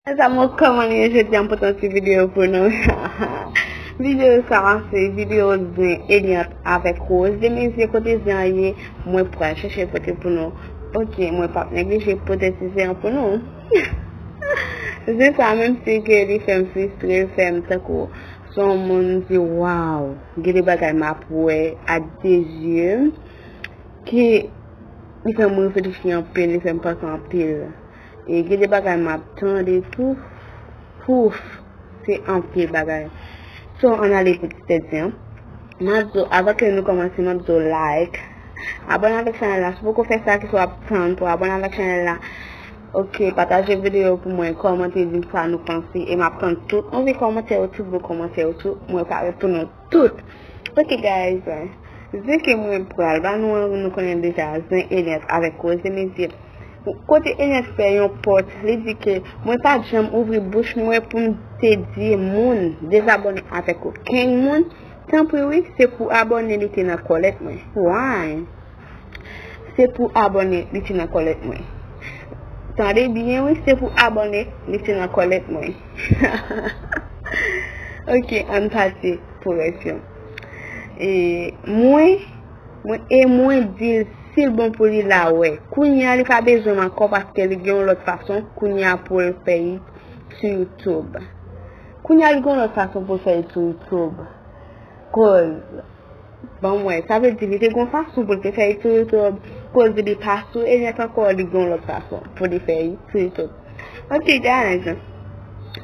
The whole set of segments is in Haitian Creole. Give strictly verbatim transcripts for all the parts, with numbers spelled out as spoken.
Mezanmi, kòman nou ye? Jodi a m pote yon ti videyo pou nou. Videyo sa a se videyo zen Eliante avèk Rose Desméziers. Kote zen an ye? Mwen pral chèche pote pou nou. Ok, mwen p ap neglije pote ti zen an pou nou. Zen sa a, menm si ke li fè m fristre, li fè m tankou se yon moun m di waw, gen de bagay m ap wè ak de zye m ki li fè m reflechi anpil, li fè m panse anpil. E gen de bagay m ap tande tou. Pouf, se anpil bagay. So, ann ale pou ti tèt zen an. M ap di w, avan ke nou kòmanse, m ap di w like. Abòne avèk chanèl la. Si w poko fè sa, kisa w ap tann pou abòne avèk chanèl la? Ok, pataje videyo pou mwen, kòmante, di m sa nou panse. E m ap tann tout move kòmantè yo, tout bon kòmantè yo tou. Mwen pare pou nou tout. Ok, guys. Zen ke mwen pral ba nou an, nou konnen deja, zen Eliante avèk Rose Desméziers. Kote Eliante fè yon pòs, li di ke mwen pa t janm ouvri bouch mwen pou m te di moun dezabòne avèk okenn moun. Tanpri wi, se pou abòne li te nan kòlèt mwen. Why? Se pou abòne li te nan kòlèt mwen. Tande byen wi, se pou abòne li te nan kòlèt mwen. Ok, ann pase pou rès yo. E mwen, mwen, e mwen di l si l bon pou li la wè. Kounye a li pa bezwen m ankò paske li gen yon lòt fason kounye a pou l fè y sou YouTube. Kounye a li gen yon lòt fason pou l fè y sou YouTube. Koz, ban m wè, sa vle di li te gen yon fason pou l te fè y sou YouTube. Koz li pa sou Eliante ankò, li gen yon lòt fason pou li fè y sou YouTube. Ok, guys,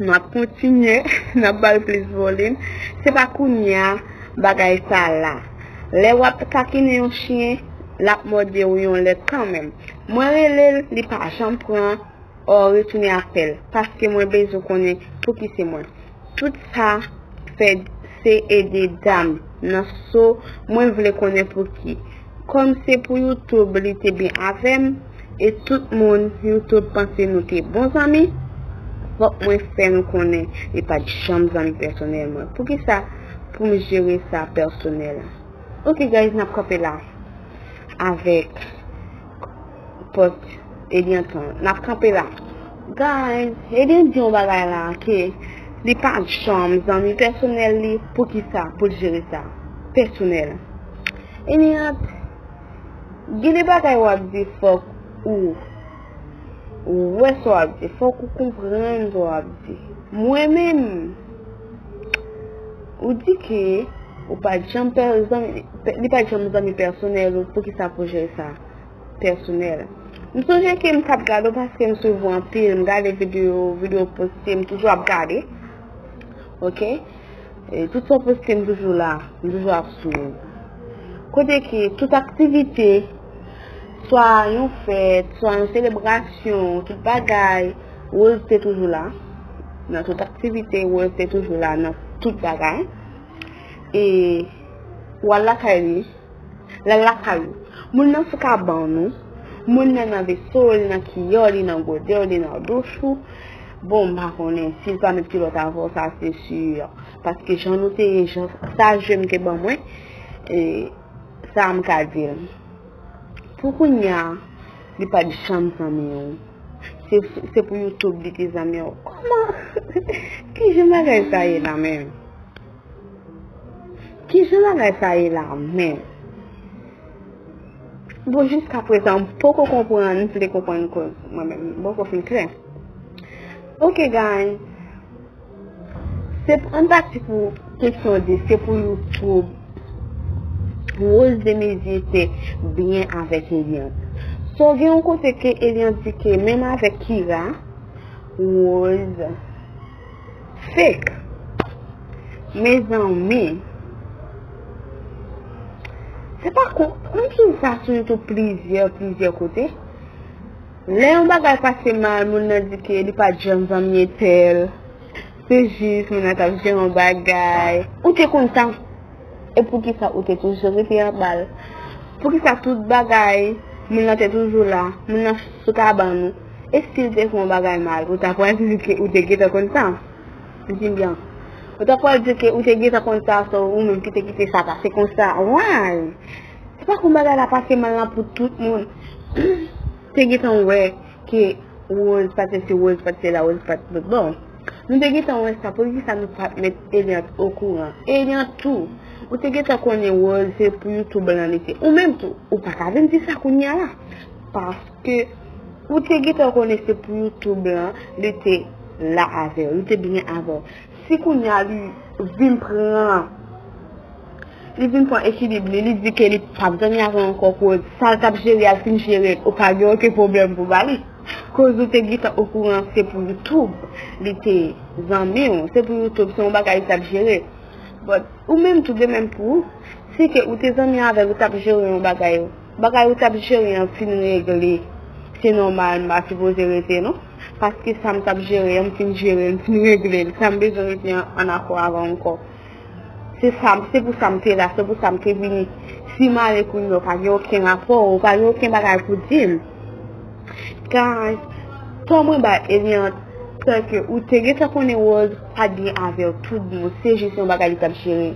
n ap kontinye, n ap ba l plis volim. Se pa kounye a bagay sa la. Lè w ap takinen yon chen, l ap mòde w yon lè kanmenm. Mwen rele l, li pa janm pran, ò, retounen apèl, paske mwen bezwen konnen pouki se mwen. Tout sa fè se ede dam nan so, mwen vle konnen pouki. Kòm se pou YouTube li te byen avè m, e tout moun YouTube panse nou te bon zanmi, fòk mwen fè nou konnen li pa t janm zanmi pèsonèl mwen. Poukisa pou m jere sa pèsonèl? Ok, guys, n ap kanpe la avèk pòs Eliante an. N ap kanpe la. Guys, Eliante di yon bagay la ke li pa t janm zanmi pèsonèl li. Poukisa? Pou l jere sa pèsonèl. Eliante, gen de bagay w ap di, fòk ou wè sa w ap di, fòk ou konprann sa w ap di. Mwen menm, ou di ke ou pa t janm pè-, zanmi, pè-, li pa t janm zanmi pèsonèl ou, poukisa pou jere sa pèsonèl? M sonje ke m t ap gade w paske m swiv ou anpil, m gade videyo, videyo poste, m toujou ap gade. Ok? E tout sa w poste, m toujou la, m toujou ap swiv. Kote ke tout aktivite, swa yon fèt, swa yon selebrasyon, tout bagay, Rose te toujou la. Nan tout aktivite, Rose te toujou la nan tout bagay. E w al lakay li, l al lakay ou. Moun nan sou kabann ou. Moun nan nan veso, li nan kiyè, li nan godè, li nan douch ou. Bon, m pa konnen. Si l pa met kilòt avè w, sa se si. Paske jan nou te ye, jan sa je m te ban mwen, e, sa m ka di l. Pou kounye a, li pa t janm zanmi w. Se, se pou YouTube li te zanmi w. Kòman? Ki jan bagay sa ye la menm? Ki jan bagay sa ye la menm? Bon, jiskaprezan, m poko konprann, m vle konprann koz mwen menm, m poko fin klè. Ok, guys. Se, ann pati pou kesyon de, se pou YouTube. Rose Desméziers te byen avèk Eliante. So, gen yon kote ke Eliante di ke menm avèk Kira, Rose fake. Mezanmi. Se pa kon, m swiv sa sou YouTube plizyè, plizyè kote. Lè yon bagay pase mal, moun nan di ke li pa t janm zanmi entèl. Se jis moun nan t ap jere yon bagay. Ou te konn sa? E poukisa ou te toujou rete anba l? Poukisa tout bagay, moun nan te toujou la, moun nan sou kabann ou? E si l te fè yon bagay mal, ou ta pral di ke ou te gentan konn sa? Di m byen. Ou ta pral di ke ou te gentan konn sa, se ou menm ki te kite sa pase konsa. Why? Se pa kon bagay la pase mal la pou tout moun. Te gentan wè ke Rose pa t se, Rose pa t se la, Rose pa t bon. Nou te gentan wè sa, poukisa nou pa t met Eliante okouran? Eliante tou, ou te gentan konnen Rose se pou YouTube lan li te. Ou menm tou, ou pa ka vin di sa kounye a la. Paske ou te gentan konnen se pou YouTube lan li te la avè w, li te byen avè w. Si kounye a li vin pran, li vin pran ekilib li, li di ke li p ap zanmi avè w ankò, koz sa l t ap jere a l fin jere l, ou pa gen okenn pwoblèm pou ba li. Koz ou te gentan okouran se pou YouTube li te zanmi w, se pou YouTube, se yon bagay li t ap jere. But ou menm tou de menm pou ou, si ke ou te zanmi avè l, ou t ap jere yon bagay, bagay ou t ap jere an fin regle, se nòmal, m pa sipoze rete non. Paske sa m t ap jere an, m fin jere l, m fin regle l. Sa m bezwen rete an, an akò avè w ankò. Se sa, se pou sa m te la, se pou sa m te vini. Si m ale kounye a, ou pa gen okenn rapò, ou pa gen okenn bagay pou di m. Guys, tò mwen ba Eliante, sè ke ou te gentan konnen Rose pa t byen avè w tout bon, se jis yon bagay li t ap jere.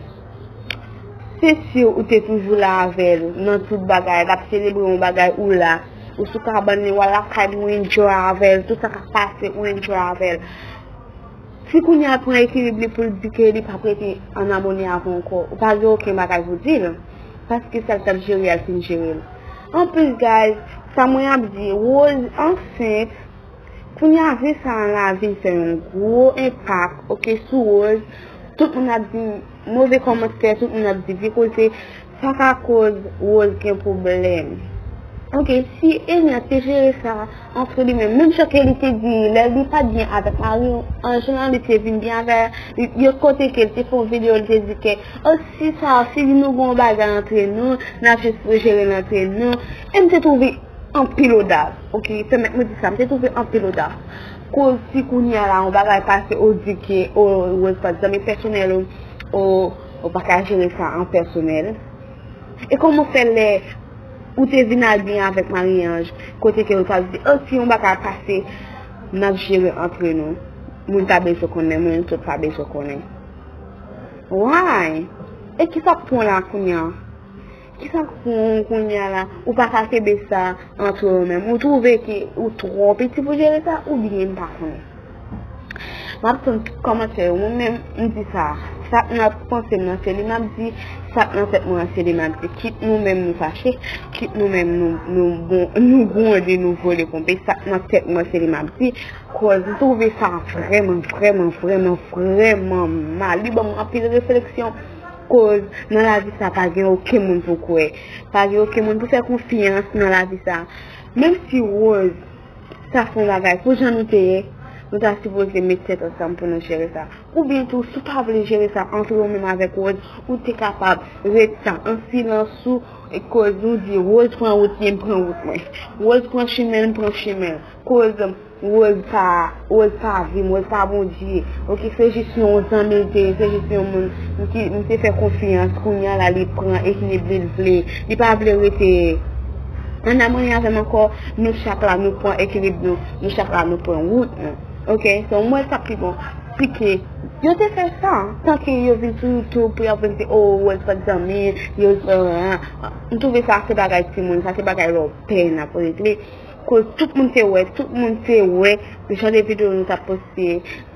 Se si ou te toujou la avè l nan tout bagay, l ap selebre yon bagay ou la, ou sou kabann li, w al lakay li, ou enjoy avè l, tout sa k ap pase, ou enjoy avè l. Si kounye a l pran ekilib li pou l di ke li p ap rete an amoni avè w ankò, ou pa gen okenn bagay pou di l, paske sa l t ap jere a, l fin jere l. Anplis, guys, sa mwen ap di, Rose ansent, kounye a, vi sa a la vin fè yon gwo enpak, oke, sou Rose. Tout moun ap di move kòmantè, tout moun ap di vye koze, sa ka koz Rose gen pwoblèm. Oke, si Eliante te jere sa antre li menm, menm jan ke li te di lè li pa t byen avèk Marie-Ange lan, li te vin byen avè li, yon kote ke li te fè yon videyo, li te di ke, o, si sa, si nou gen yon bagay antre nou, n ap jis jere l antre nou. E m te twouve anpil odas, oke, pèmèt mwen di sa, m te twouve anpil odas. Koz si kounye a la, yon bagay pase, ou di ke, o, Rose pa t zanmi pèsonèl ou, o, ou pa ka jere sa an pèsonèl. E kòman fè lè ou te vin al byen avèk Marie-Ange, kote ke ou t ap di, o, si yon bagay pase, n ap jere antre nou. Moun pa bezwen konnen, moun sòt pa bezwen konnen. Why? E kisa k pran la kounye a? Kisa k pran w kounye a la? Ou pa ka kenbe sa antre w menm. Ou twouve ke ou twò piti pou jere sa, oubyen m pa konnen. M ap tann tout kòmantè yo. Mwen menm, m di sa. Sa k nan panse m nan, se li m ap di. Sa k nan tèt mwen an, se li m ap di. Kit nou menm nou fache, kit nou menm nou, nou, bon, nou gwonde, nou vole konpe. Sa k nan tèt mwen, se li m ap di. Koz m twouve sa vrèman, vrèman, vrèman, vrèman mal. Li ban m anpil refleksyon. Koz nan lavi sa, pa gen okenn moun pou kwè. Pa gen okenn moun pou fè konfyans nan lavi sa. Menm si Rose ta fè yon bagay pou jan nou te ye, nou ta sipoze met tèt ansanm pou nou jere sa. Oubyen tou, si w pa vle jere sa antre w menm avèk Rose, ou te kapab ret sa an silans ou, e koz nou di, Rose pran wout li, m pran wout mwen. Rose pran chimen l, m pran chimen l. Koz Rose pa, Rose pa vi m, Rose pa Bondye. Oke, se jis yon zanmi l te ye, se jis yon moun m ki, m te fè konfyans, kounye a la li pran ekilib li, l vle, li pa vle rete an amoni avè m ankò, nou chak la nou pran ekilib nou, nou chak la nou pran wout nou. Oke, so m wè sa pi bon. Pike, yo te fè sa, tanke yo vin sou YouTube pou y ap vin di, o, Rose pa t zanmi, yo, m twouve sa se bagay timoun, sa se bagay lè w pè n ap regle. Koz tout moun te wè, tout moun te wè jan de videyo nou t ap poste,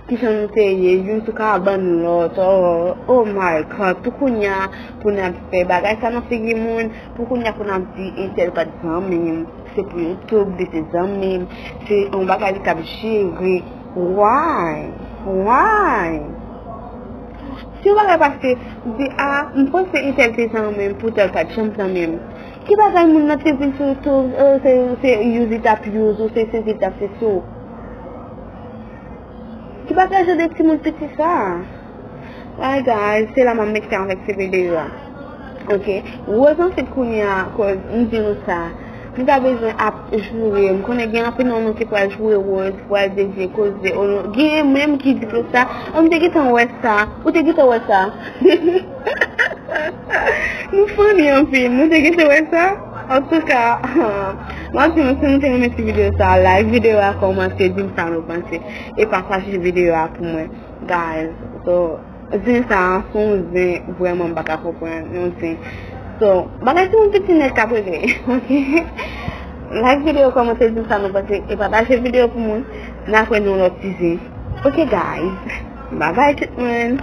kijan nou te ye, youn sou kabann lòt, oh, oh my God, pou kounye a, pou n ap fè bagay sa nan figi moun, pou kounye a, pou n ap di entèl pa t zanmi m, se pou YouTube, li te zanmi m, se yon bagay li t ap jere, why, why? Si yon bagay pase, di, a, m panse entèl te zanmi m, poutèl pa t janm zanmi m. Ki bagay moun nan te vin sou YouTube, se, se use li t ap use ou, se sezi li t ap sezi ou? Ki bagay jan de timoun piti sa? Alright guys, se la m ap mete avèk se videyo a. Oke, Rose ansent kounye a, koz m di nou sa. Nou ta bezwen ap joure. M konnen gen anpil nan nou ki pral joure Rose, pral dedye koze. Gen menm ki di konsa, o, m te gentan wè sa. Ou te gentan wè sa? Nou funny anpil. Nou te gentan wè sa? Antouka, m ap di nou, si nou te renmen ti videyo sa, like videyo a, kòmante, di m sa nou panse. E pataje videyo a pou mwen, guys. So, zen sa a, se yon zen, vrèman, m pa ka konprann, yon zen. So, bagay timoun piti nèt k ap regle, oke? Like videyo, kòmante, di sa nou panse, e pataje videyo pou moun. N ap wè nan lòt ti zen. Ok guys, bye bye tout moun.